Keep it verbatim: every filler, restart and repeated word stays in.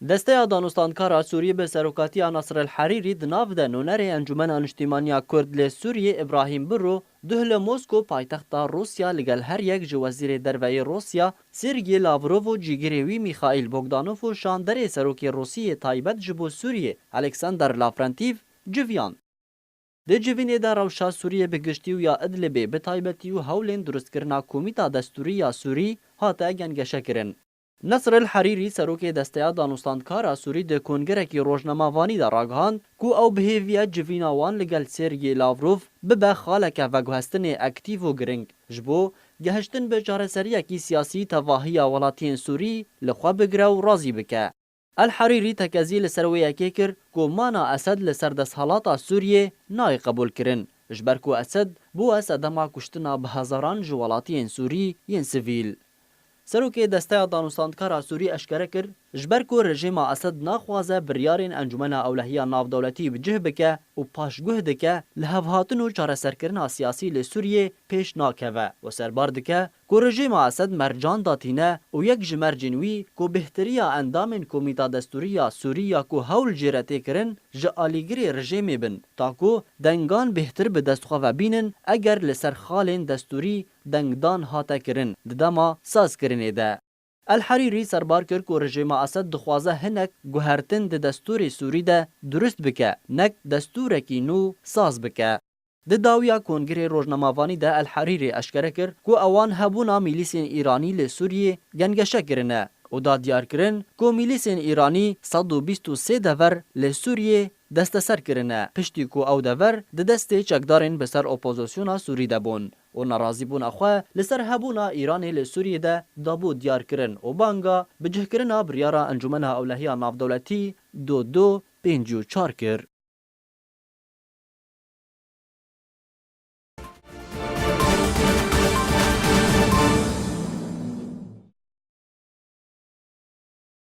Desteya Danûstandkara Sûrî bi serokatiya Nasr el Herîrî di nav de nûnerê Encûmena Niştîmaniya Kurd li Sûriyê Îbrahîm Biro duh li Mosko paytexta Rûsya li gel her yek ji Wezîrê Derve yê Rûsya Sergey Lavrov û cîgirê wî Mîxaîl Bogdanov û şanderê serokê Rûsiyê taybet ji bo Sûriyê Alexander Lavrentîv civiyan. Di civînê de rewşa Sûriyê bi giştî û ya Idlibê bi taybetî û hewlên durustkirina komîta destûrî ya Sûrî hate gengeşekirin. Nasr el Herîrî, serokê Desteya Danûstandkara Sûrî di kongerekî rojnamevanî de ragihand ku ew bi hêviye civîna wan li gel Sergey Lavrov bibe xaleke veguhestinê aktîv û giring ji bo gehiştin bi çareseriyekî siyasî tevahiya welatiyên Sûrî li xwe bigire û razî bike. El Herîrî tekezî li ser wê yekê kir ku mana Esed li ser desthelata Sûriyê nayê qebûlkirin, ji ber ku Esed bûye sedema kuştina bi hezaran ji welatiyên Sûrî yên sivîl. Serokê Desteya Danûstandkara Sûrî eşkere kir, ji ber ku rejîma Esed naxwaze biryarên Encûmena Ewlehiya Navdewletî bi cih bike û paşguh dike, li hevhatin û çareserkirina siyasî li Sûriyê pêş nakeve û serbar dike ku rejîma Esed mercan datîne û yek ji mercên wî ku bêhtiriya endamên Komîta Destûrî ya Sûrî ya ku hewl jê re tê kirin ji alîgirê rejîmê bin, ta ku dengan bêhtir bi dest xwe ve bînin, eger li ser xalên destûrî dengdan hate kirin di dema sazkirinê de. El Herîrî serbar kir ku rejîma Esed dixwaze hinek guhertin di destûrê Sûrî de durust bike, nek destûrekî nû saz bike. Di dawiya kongrê rojnamevanî de El Herîrî eşkere kir ku ewan hebûna mîlîsên Îranî li Sûriyê gengeşe kirine û da diyar kirin ku mîlîsên Îranî sed û bîst û sê dever li Sûriyê desteser kirine, piştî ku ew dever di destê çekdarên bi ser opozisyona Sûrî de bûn û nerazîbûna xwe li ser hebûna Îranê li Sûriyê de dabû diyar kirin û banga bicihkirina biryara Encûmena Ewlehiya Navdewletî du du pêncî û çar kir.